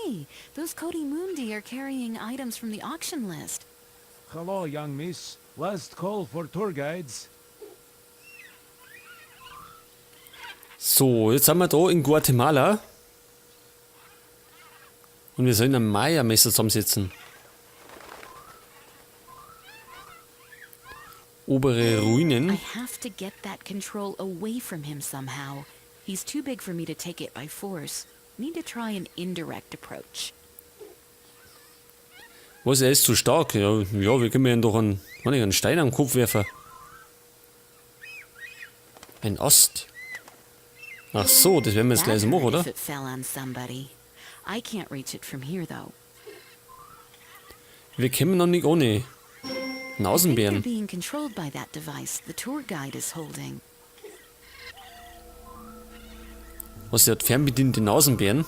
Hey, those Codimundi are carrying items from the auction list. Hello, young miss. Last call for tour guides. So, jetzt sind wir da in Guatemala. Und wir sollen ein Maya-Messer zusammensetzen. Obere Ruinen. I have to get that control away from him somehow. He's too big for me to take it by force. Need to try an indirect approach. Was, er ist zu stark. Ja, ja, wir können ihm doch einen, einen Stein am Kopf werfen. Ein Ast. Ach so, das werden wir jetzt gleich so machen, oder? If it fell on somebody. I can't reach it from here, though. Wir kommen noch nicht ohne I think they're Nasenbären. being controlled by that device the tour guide is holding. Was, der hat fernbediente Nasenbären?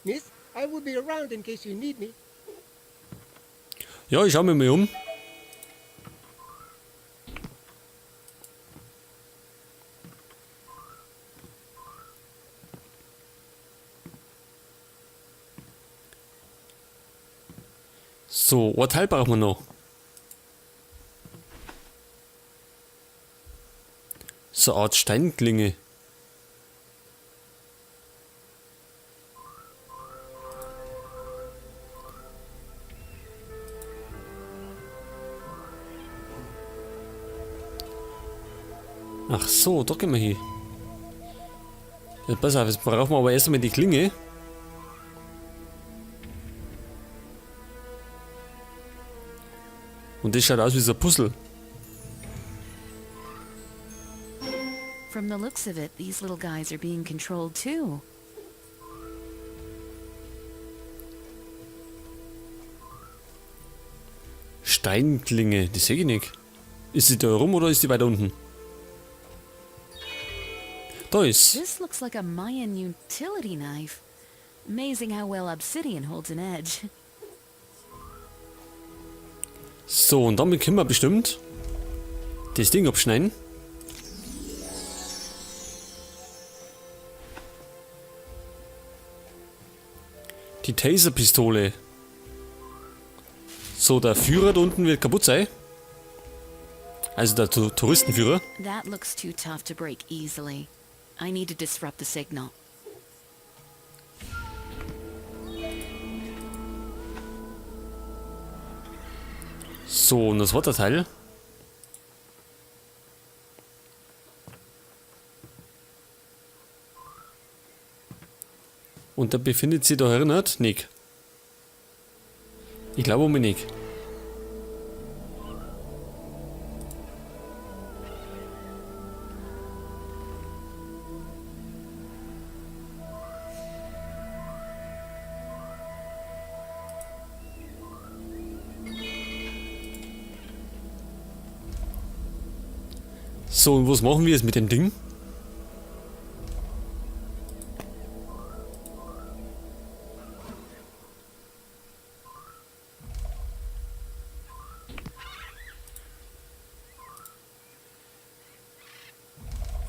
Miss, I will be around in case you need me. Ja, ich schau mich mal um. So, ein Teil brauchen wir noch. So eine Art Steinklinge. Ach so, da gehen wir hin. Ja, pass auf, jetzt brauchen wir aber erst einmal die Klinge. Und das schaut aus wie so ein Puzzle. From the looks of it, these little guys are being controlled too. Steinklinge, die sehe ich nicht. Ist sie da rum oder ist die weiter unten? Da ist. This looks like a Mayan utility knife. Amazing how well obsidian holds an edge. So, und damit können wir bestimmt das Ding abschneiden. Die Taserpistole. So, der Führer da unten wird kaputt sein. Also der Touristenführer. That looks too tough to break easily. I need to disrupt the signal. So, und das Waterteil. Und da befindet sich da erinnert Nick. Ich glaube um Nick. So, und was machen wir jetzt mit dem Ding?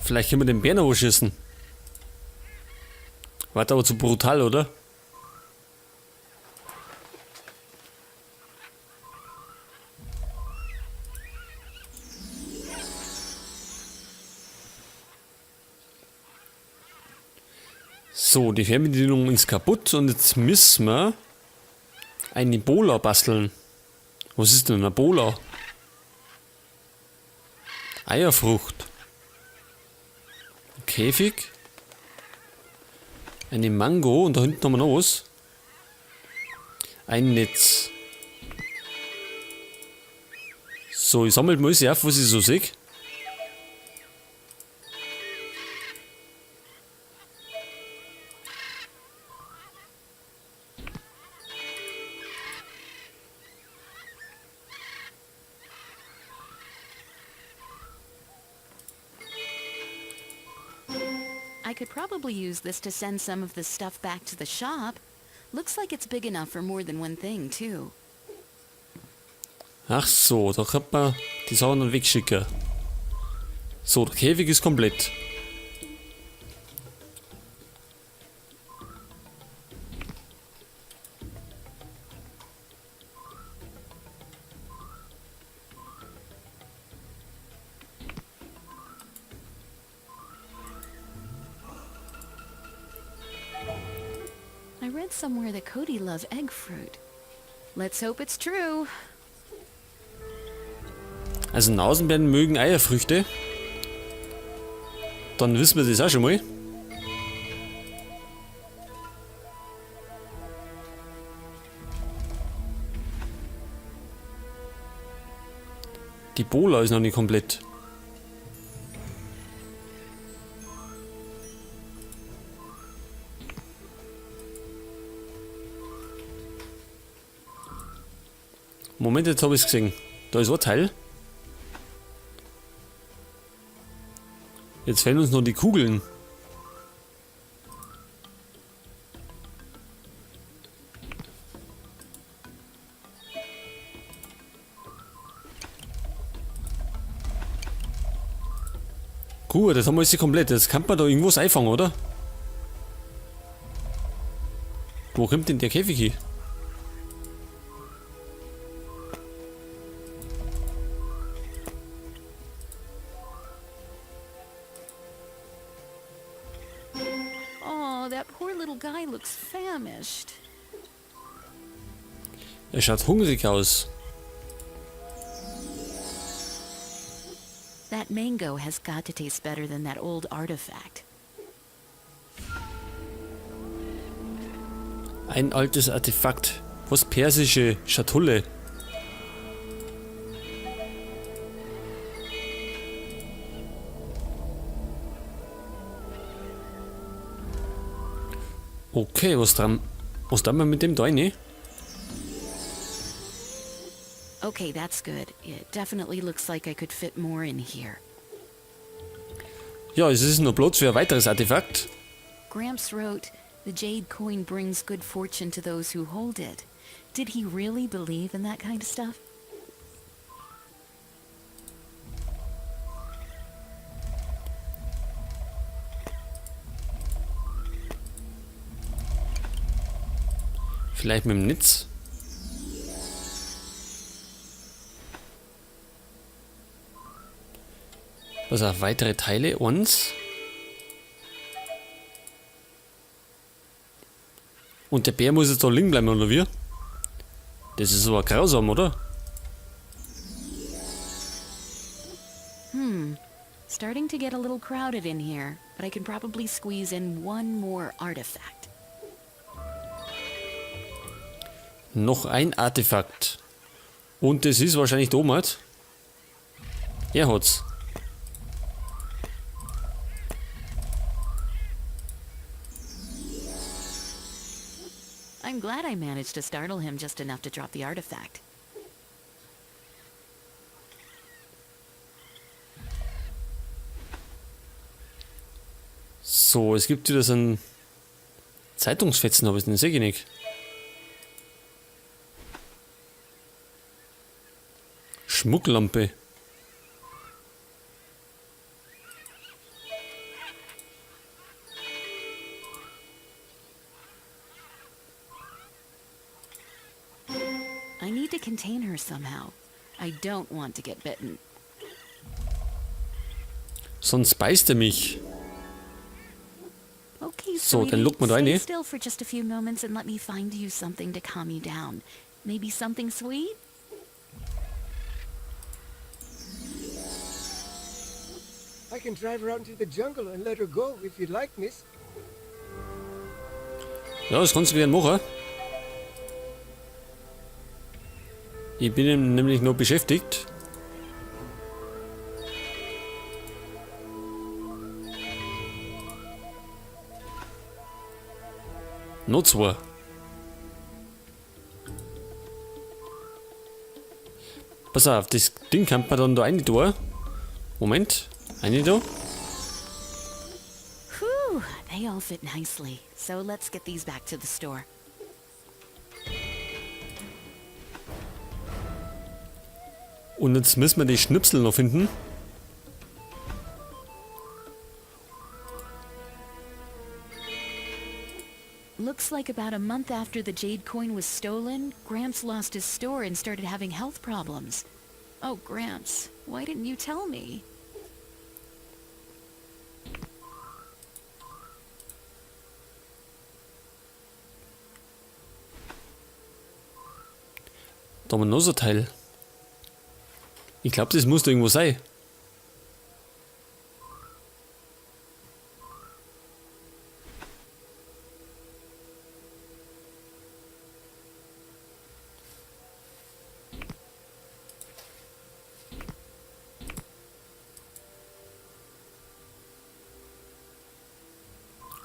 Vielleicht können wir den Bären aber schießen. War aber zu brutal, oder? So, die Fernbedienung ist kaputt und jetzt müssen wir eine Bola basteln. Was ist denn eine Bola? Eierfrucht. Käfig. Eine Mango und da hinten haben wir noch was. Ein Netz. So, ich sammle mal alles auf, was ich so sehe. I could probably use this to send some of the stuff back to the shop. Looks like it's big enough for more than one thing, too. Ach so, da kann man die Sachen dann wegschicken. So, der Käfig ist komplett. read somewhere that Cody love egg fruit. Let's hope it's true. Also Nasenbären mögen Eierfrüchte. Dann wissen wir das auch schon mal. Die Bola ist noch nicht komplett. Moment, jetzt hab ich's gesehen. Da ist ein Teil. Jetzt fehlen uns noch die Kugeln. Gut, das haben wir jetzt komplett. Jetzt kann man da irgendwas einfangen, oder? Wo kommt denn der Käfig hin? Oh, that poor little guy looks famished. Er schaut hungrig aus. That mango has got to taste better than that old artifact. Ein altes Artefakt. Was? Persische Schatulle. Okay, was dran? Was tun wir mit dem da rein? Okay, that's good. It definitely looks like I could fit more in here. Ja, es ist noch Platz für ein weiteres Artefakt. Gramps wrote, "The jade coin brings good fortune to those who hold it." Did he really believe in that kind of stuff? Vielleicht mit dem Netz? Pass auf, weitere Teile. Eins. Und der Bär muss jetzt da liegen bleiben, oder wie? Das ist aber grausam, oder? Starting to get a little crowded in here, but I can probably squeeze in one more artifact. Noch ein Artefakt. Und das ist wahrscheinlich Domat. Er hat's. I'm glad I managed to startle him just enough to drop the artifact. So, es gibt wieder so einen Zeitungsfetzen, aber den sehe ich nicht. Schmucklampe. I need to contain her somehow. I don't want to get bitten. Sonst beißt er mich. Okay, So, dann sweetie, lock mal da stay rein. still for just a few moments and let me find you something to calm you down. Maybe something sweet? I can drive her out into the jungle and let her go if you'd like, miss. Ja, das kannst du gerne machen. Ich bin nämlich noch beschäftigt. Noch zwei. Pass auf, das Ding kann man dann da rein tun. Moment, rein da. Whew, they all fit nicely. So let's get these back to the store. Und jetzt müssen wir die Schnipsel noch finden. Looks like about a month after the jade coin was stolen, Gramps lost his store and started having health problems. Oh, Gramps, why didn't you tell me? Da haben wir noch so ein Teil. Ich glaube, das muss da irgendwo sein.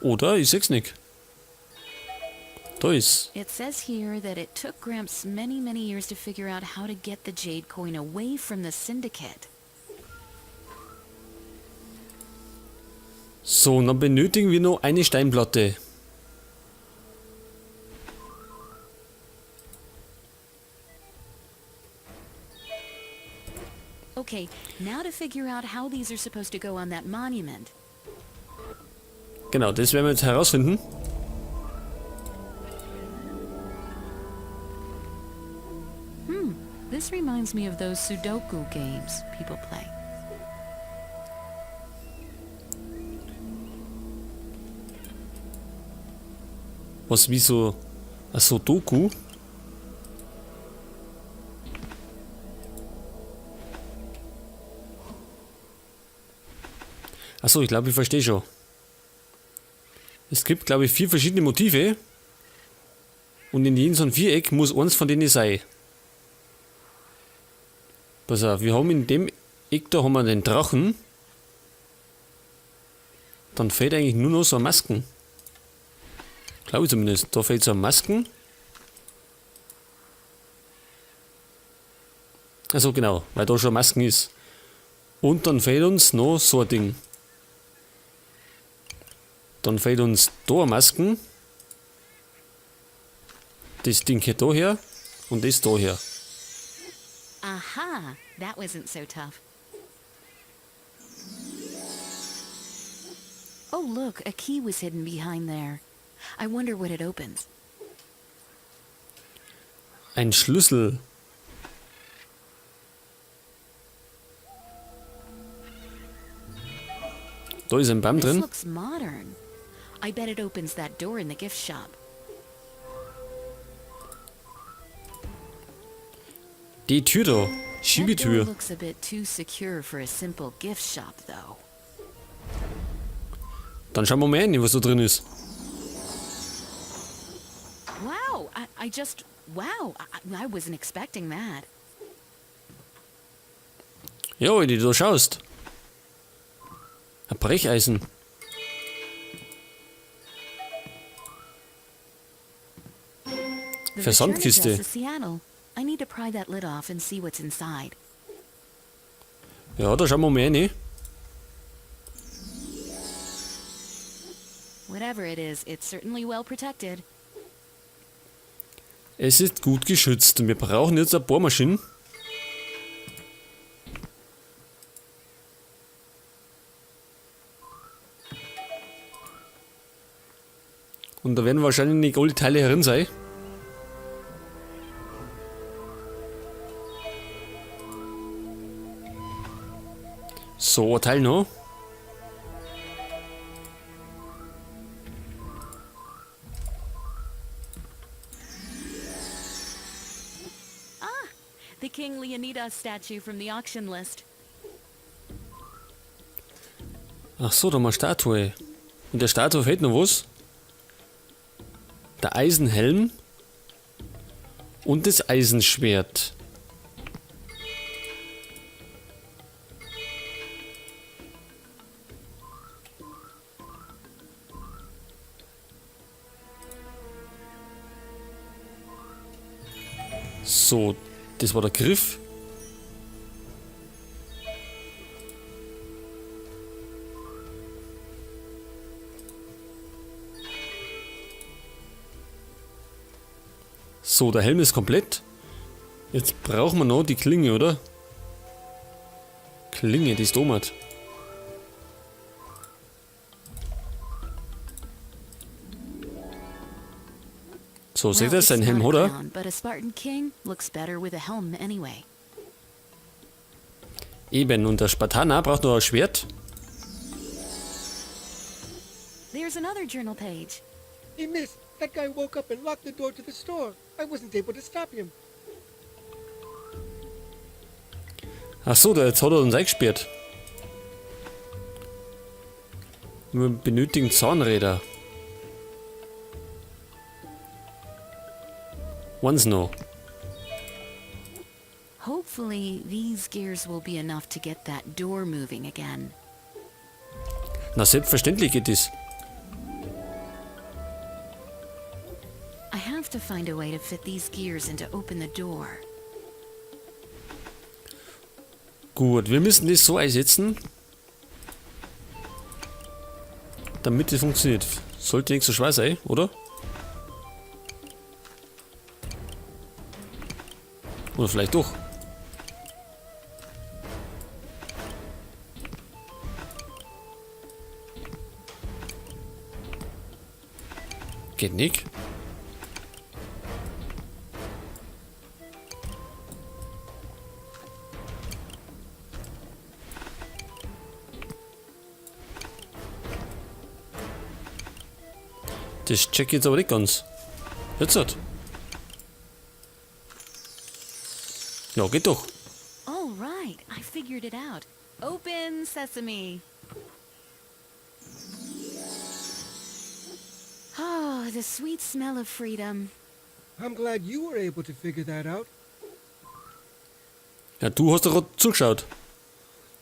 Oder? Ich seh's nicht. Da ist. It says here that it took Gramps many, many years to figure out how to get the jade coin away from the syndicate. So, und dann benötigen wir noch eine Steinplatte. Okay, now to figure out how these are supposed to go on that monument. Genau, das werden wir jetzt herausfinden. This reminds me of those Sudoku games people play. Was wie so ein Sudoku. Achso, ich glaube, ich verstehe schon. Es gibt, glaube ich, 4 verschiedene Motive. Und in jedem so ein Viereck muss eins von denen sein. Pass auf, wir haben in dem Eck da haben wir den Drachen. Dann fehlt eigentlich nur noch so eine Masken. Glaube ich zumindest. Da fehlt so eine Masken. Also genau, weil da schon Masken ist. Und dann fehlt uns noch so ein Ding. Dann fehlt uns da eine Masken. Das Ding hier da her und das da her. Aha, that wasn't so tough. Oh look, a key was hidden behind there. I wonder what it opens. Ein Schlüssel. Da ist ein Baum This drin. looks modern. I bet it opens that door in the gift shop. Die Tür da. That door Schiebetür. looks a bit too secure for a simple gift shop, though. Dann schauen wir mal rein, was da drin ist. Wow, I just... Wow, I wasn't expecting that. Ja, wenn du da schaust. Ein Brecheisen. The return Versandkiste. address is Seattle. I need to pry that lid off and see what's inside. Ja, da schauen wir mal rein. Whatever it is, it's certainly well protected. Es ist gut geschützt und wir brauchen jetzt eine Bohrmaschine. Und da werden wahrscheinlich nicht alle Teile herin sein. So, ein Teil noch. The King Leonidas statue from the auction list. Ach so, da haben wir eine Statue. Und der Statue fehlt noch was. Der Eisenhelm und das Eisenschwert. So, das war der Griff. So, der Helm ist komplett. Jetzt brauchen wir noch die Klinge, oder? Klinge, die ist Domat. So, seht ihr Well, seinen it's Helm, not a oder? crown, but a Spartan king looks better with a helm anyway. Eben, und der Spartaner braucht noch ein Schwert. There's another journal page. Hey, miss, that guy woke up and locked the door to the store. I wasn't able to stop him. Ach so, jetzt hat er uns eingesperrt. Wir benötigen Zahnräder. Once noch. Hopefully, these gears will be enough to get that door moving again. Na, selbstverständlich geht das. I have to find a way to fit these gears and to open the door. Gut, wir müssen das so einsetzen, damit das funktioniert. Sollte nicht so schwer sein, oder? Oder vielleicht doch. Geht nicht. Das check ich jetzt aber nicht ganz. Jetzt hat. Ja, geht doch. All right, I figured it out. Open sesame. Oh, the sweet smell of freedom. I'm glad you were able to figure that out. Ja, du hast doch grad zugeschaut.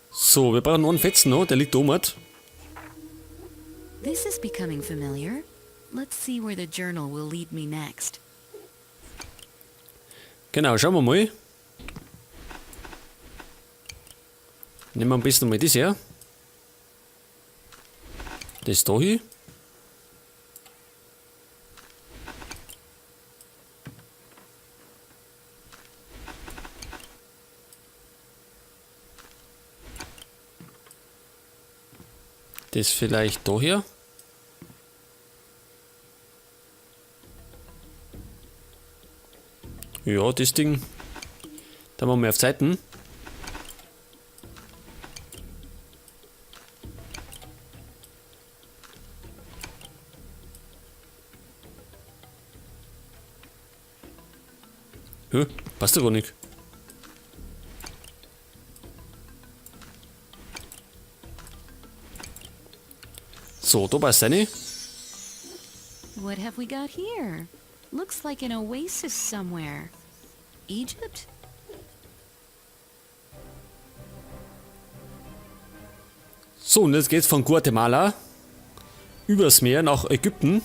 So, wir brauchen noch einen Fetzen noch, der liegt da oben. This is becoming familiar. Let's see where the journal will lead me next. Genau, schauen wir mal. Nehmen wir am besten mal das her. Das da hier. Das vielleicht da her. Ja, das Ding. Da machen wir auf Zeiten. Hä? Passt doch gar nicht. So, da passt eine. What have we got here? Looks like an oasis somewhere. Egypt? So, und jetzt geht's von Guatemala übers Meer nach Ägypten.